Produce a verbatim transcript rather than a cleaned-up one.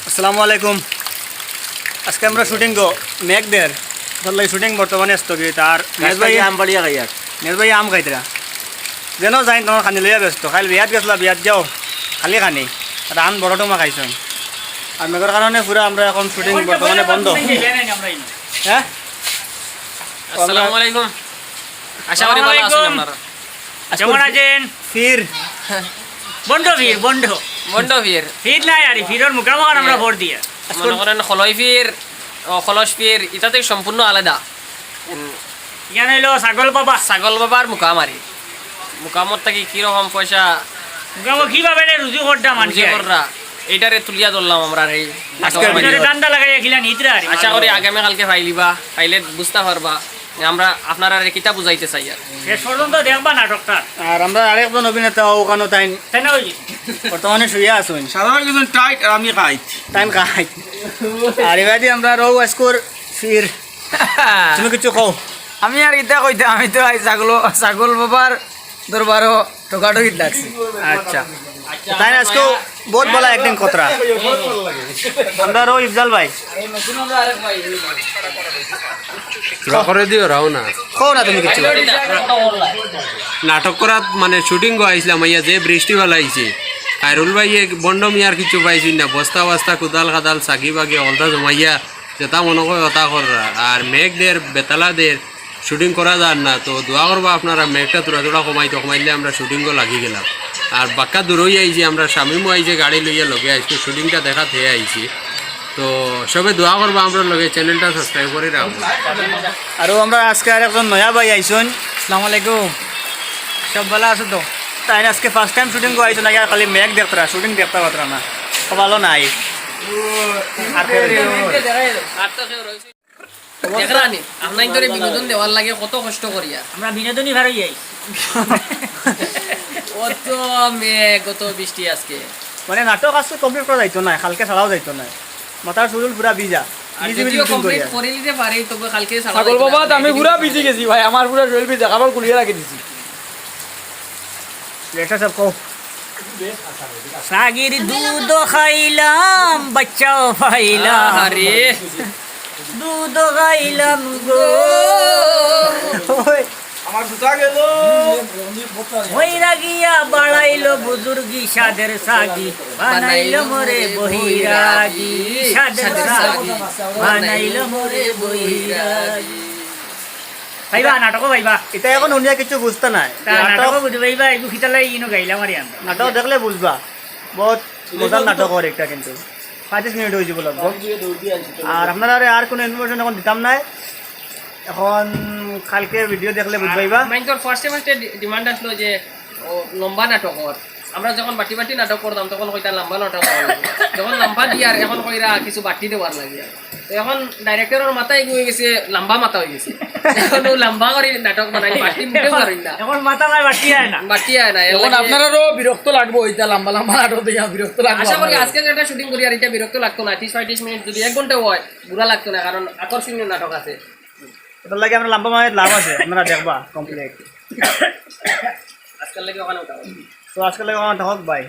আসসালামু আলাইকুম। আজকে আমরা শুটিং গো, মেঘ দের, তার লাগি শুটিং বর্তমানে স্থগিত। আর মেঘ ভাই আম বাড়িয়া খাইয়ার। মেঘ ভাই আম খাইতরা। যেন যাইন তোমার খানি লইয়া ব্যস্ত। কাইল বিয়াত গেছলা, বিয়াত যাও, খালি খানি। রান বড় টুমা খাইছইন। আর মেঘর কারণে পুরা আমরা এখন শুটিং বর্তমানে বন্ধ। হ্যাঁ? আসসালামু আলাইকুম। আশা করি ভালা আছইন আপনারা। কেমন আছইন? ফির। বন্ড ফির, বন্ড। বন্ড ফির। ফির নাই আর, ফিরর মুখামুখি আমরা ভর দিয়া। মনে করেন খলই ফির, ও, খলস ফির, ইটা তো সম্পূর্ণ আলাদা। উম, ইয়ান অইলো ছাগল বাবা। ছাগল বাবার মুকামারি। মুকামর থাকি কিরকম পয়সা মুকামো কিভাবে রে রুজি কররা মানষে রুজি আই? কররা, এইটারে তুলিয়া ধরলাম আমরা এই আজকের ভিতরে ভিডিও। ধান্দা লাগাইয়া খিলা নিদ্রা আর। আশা করি আগামী কালকে পাইলিবা, পাইলে বুঝতা পারবা যে আমরা আপনারারে কিতা বুঝাইতে চাই আর। শেষ পর্যন্ত দেখবা নাটকটা। আর আমরা আরেকজন অভিনেতা ওখানো তাইন তাই না ওই? বর্তমানে শুয়ে আছইন। সাধারণ একজন টাইট আর আমি কাইট। তাইন কাইট। আর এবাদি আমরা রৌ আজকুর ফির। তুমি কিছু কও। আমি আর কিতা কইতাম, আমি তো আই ছাগল, ছাগল বাবার দরবারও ঠোকাঠুকিত লাগছি। আচ্ছা। তাইন আজকেও বহুত ভালা acting কররা। আমরা রৌ ইফজাল ভাই। দোয়া করে দিও, রাও না। কও না তুমি কিছু। নাটক করাত মানে শুটিং গো আইছলাম, আইয়া যে বৃষ্টি ফালাইছে, খায়রুল ভাইয়ে বন্ড মিয়ার কিছু পাইছইন না, বস্তা বস্তা, কুদাল কাদাল, সাগি বাগি, অলতা জমাইয়া যেটা মনে কয় ওটা কররা। আর মেঘ দের, বেতালা দের, শুটিং করা যার না। তো দোয়া করবা আপনারা, মেঘটা থুড়া থুড়া কমাইতো, কমাইলে আমরা শুটিংও লাগি গেলাম। আর বাক্কা দূরই আইছি আমরা, শামিমও আইছে গাড়ি লইয়া লগে, আজকে শুটিংটা দেখাত হে আইছি। তো সবে দোয়া করবা আমরার লগে, চ্যানেলটা সাবস্ক্রাইব করি রাখবা। আরো আমরা আজকে আরেকজন নয়া ভাই আইছইন। আসসালামু আলাইকুম। সব ভালা আছো তো? তাইন আজকে ফার্স্ট টাইম শুটিং গো আইছইন, আগে খালি মেঘ দেখতরা, শুটিং দেখতা পারতরা না, কপালো নাই। আর কেউ নাই। দেখরানি, আপনাইন্তরে বিনোদন দেওয়ার লাগি কত কষ্ট করিয়া। আমরা বিনোদনই ভারই যাই। অত মেঘ, অত বৃষ্টি আজকে। মানে নাটক আজকে কমপ্লিট করা যাইতো না, কালকে ছাড়াও যাইতো না। মাথার চুল পুরা ভিজা। আর ভিজি ভিজি যদিও শুটিং কমপ্লিট করিয়া। করি নিতে পারি, তবে কালকে ছাড়া ছাগল যাইতো না। বাবা, আমি পুরা ভিজি গেছি ভাই, আমার পুরা শরীর ভিজা, কাপড় খুলিয়া রাখি দিছি। লেকচার সাব কও। সাগির দুধ খাইলাম, বাচ্চাও পাইলাম। আরে। দুধ খাইলাম গো। ওই। আমার জুতা গেল। বৈরাগিয়া বাড়াইলো বুজুর্গি সাদের সাগি, বানাইলো মোরে বৈরাগী। সাদের সাগি, বানাইলো মোরে বৈরাগী। ভাইবা, নাটকও ভাইবা। এটা এখন উনিয়া কিছু বুঝতা নাই। তা নাটক নাটকও বুঝি ভাইবা, এগু খিতালাই ইনো গাইলাম আর ইয়ান। নাটক দেখলে বুঝবা। বহুত মজার নাটক অর একটা কিন্তু। পঁয়ত্রিশ মিনিট অই যিবো লাগবো। আর আপনারারে আর কোনো ইনফরমেশন এখন দিতাম নায়। এখন কালকে ভিডিও দেখলে বুঝবাইবা। মাইনতর ফার্স্টে ফার্স্টে ডি-, ডিমান্ড আসলো যে, ও, লম্বা নাটক অর। আমরা যখন বাটি বাটি নাটক করতাম, তখন কইতা লম্বা নাটক অর। যখন লম্বা দিয়ার, এখন কইরা কিছু বাটি দেওয়ার লাগি আর। তো এখন ডাইরেক্টরর মাথা এগু অই গেছে, লম্বা মাথা অই গেছে। এখন ও লম্বা করি নাটক বানাই, বাটি মুটেও পারইন না। এখন মাথা নাই, বাটি আয় না। বাটি আয় না, এর এখন লাগি আপনারারও বিরক্ত লাগবো, ইতা লম্বা লম্বা নাটক দেখিয়া বিরক্ত লাগবো আশা করি আপনারারও। আজকে যেটা শুটিং করি আর ইটা বিরক্ত লাগতো না, ত্রিশ পঁয়ত্রিশ মিনিট যদি এক ঘন্টা অয়, বুড়া লাগতো না, কারণ আকর্ষণীয় নাটক আছে। এটার লাগি আমরা লম্বা মানে লাভ আছে, আপনারা দেখবা কমপ্লিট। আজকাল লাগি ওখানে উঠা। তো আজকাল লাগি ওখানে থাকক ভাই।